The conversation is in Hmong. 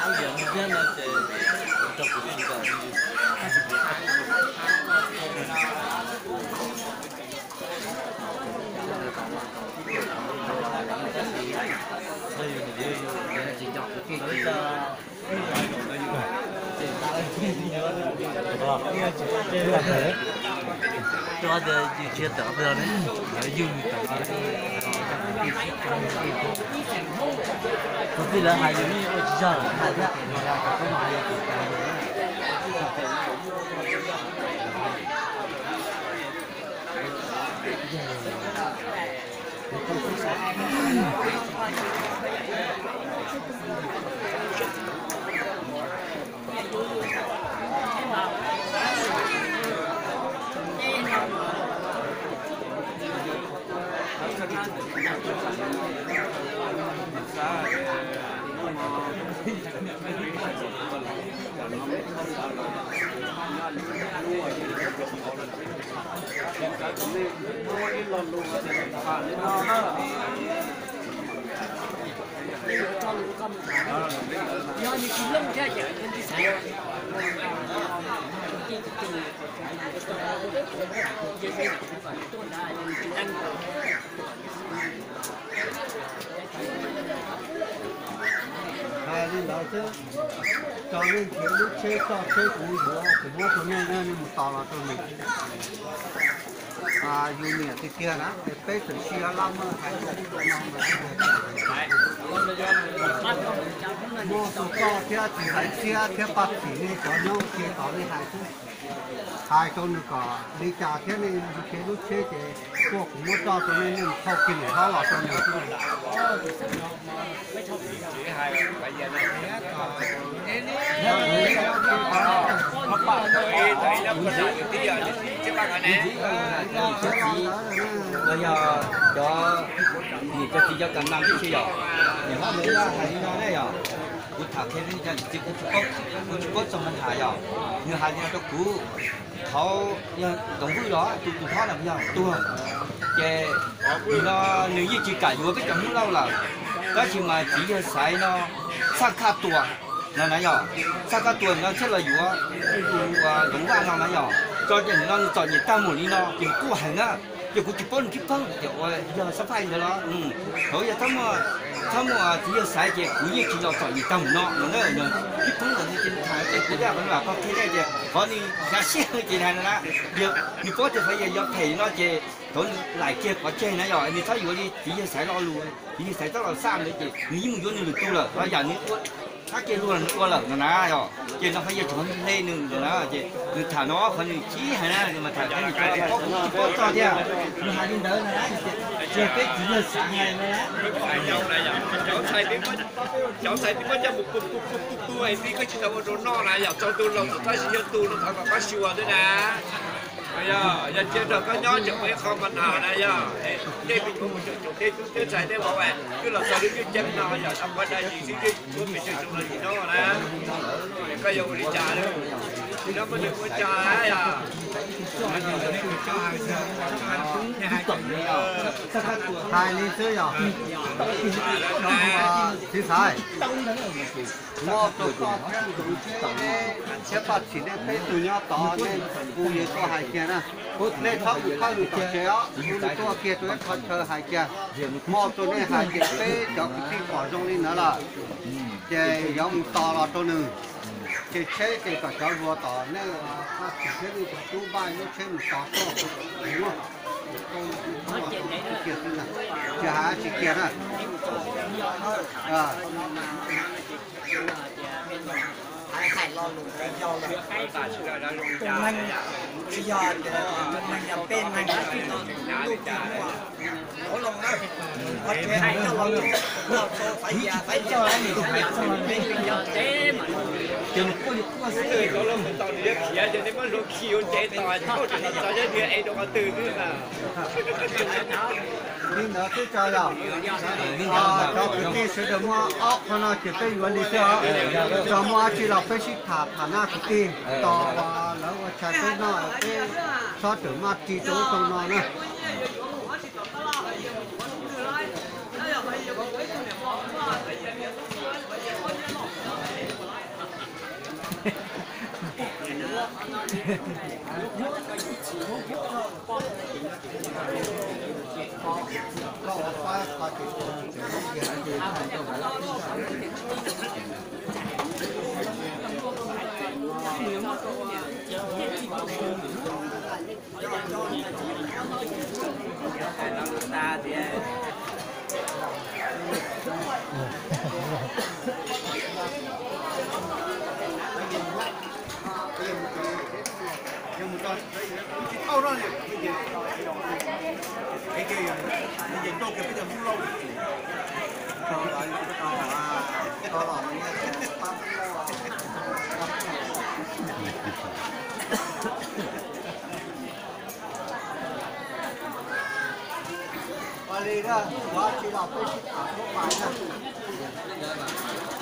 Rau qhov tias yus tsis yog tawm qhov twg los ne, lawv yug yus tawm no, kuv twb lawv hais yus ua tsis yog hais thiab. Hais li ntawd xwb, tso nej nrhiav lub tsheb, txoj tsheb kuv yuav, kuv muab rau nej, nej mus tos los rau nws. Yus niam tiag tiag na, peb txawm sia laj muaj hais, muaj tus txoj thiab tsis hais txiab thiab paj txim nej cov nyob kiag tod nej hais xwb. Hais rau nws kom li cas thiab nej nrhiav lub tsheb ces tuaj kuv muab tso rau nej, nej mus thauj kiag niam hlob los rau nws xwb. Los yog cov niam cov txiv cov kam nam tib si yom, niam hlob nws hais li no ne yom, kuv tham qhia li cas txiv kuv tsis paub txog mas hais yom, nws hais li no rau kuv. Thaum yog Toov Vwj los tus tus hlob no yog tuag, ces nim no nws yeej tsis kam yuav peb cov Hmoob Lauj lawm, tab sis mas txiv yawg Xaiv no txhaj khaj tuam no na yom, txhaj khaj tuam no thiaj los yuav tus Toov Vaj no na yom, tso ces nim no nws txom nyem tag mus li no ces nws quaj heev na. Ces kuv tsis paub nws khib pheeb tias ua yog xab phaj ntawd los, thaum yog txhob muaj txiv yawg Xaiv ces kuv yeej tsis los txom nyem tag mus no no na. Khib pheeb ntawd ces tham ces kuv thiaj qhov no qhov qhia nej tias qhov nws xav siab ces hais no na, yog nws paub tias qhov yog phem no ces thaum nws laim kiag qhov tseg na yom, nws txhob yuav li txiv yawg Xaiv lo lus, txiv yawg Xaiv txhob los xaj ntawd ces nws yeej mus yuav nws lwm tus lawm, ho yam nws ua qab kiag luag nws ua lawm no na yom. Ces no qhov yog tseem hle nws ntawd na, ces nws tham no qhov nws chib hais na, nws mas tham thiab nws tsis paub, kuv tsis paub txog thiab. Nws hais li ntawd na, ces peb txiv yawg Xaiv hais na. Cov ntxhais peb muab coj mus pub pub pub pub pub es peb koj tsis tau ua rau noj na yom, txog ntu laus txog tab sis yog tus no thov kom koj xyuas xwb na. Yog, yog cia nrog koj nyob tseem muaj ib qho mas nas na yog, nej peb tub tub tub ntxhais nej vauv twb los txog lub ntuj ceeb no yog tau muab dag yim xwb, twb muab pes tsawg tsoom los yim no na. Koj yuav ua li cas, tsis no muab nws ua cas yog. Hais li xwb yog, txiv Xaiv, muaj tus koj thiab tus thiab paj txim nej peb tug nyob tod, nej kuv yuav tuaj hais kiag na. Nej txhob mus thawj nws tom tsev os, kuv nws tuaj kiag rau ib qho chaw hais kiag. Muaj tus nej hais tias peb cov kwv tij pom zoo li ntawd lawm, ces yuav mus tos los rau nws. Ces tsheb ces kom cov hluas tom nej paj txim thiab nej cov tub npaj lub tsheb mus tos tuaj. Tsis hais tsis kiag na. Li ntawd xwb tso yog. Cov kwv tij sawv daws muaj ob qho no ces peb yuav li xwb os. Txawm muaj dab tsi los peb sib tham tham na kwv tij, tos lawv ua tshais peb noj peb txhob rawm maj ris rau ub rau no na. Ua li na, kuv tsis los peb sib tham lub pais na.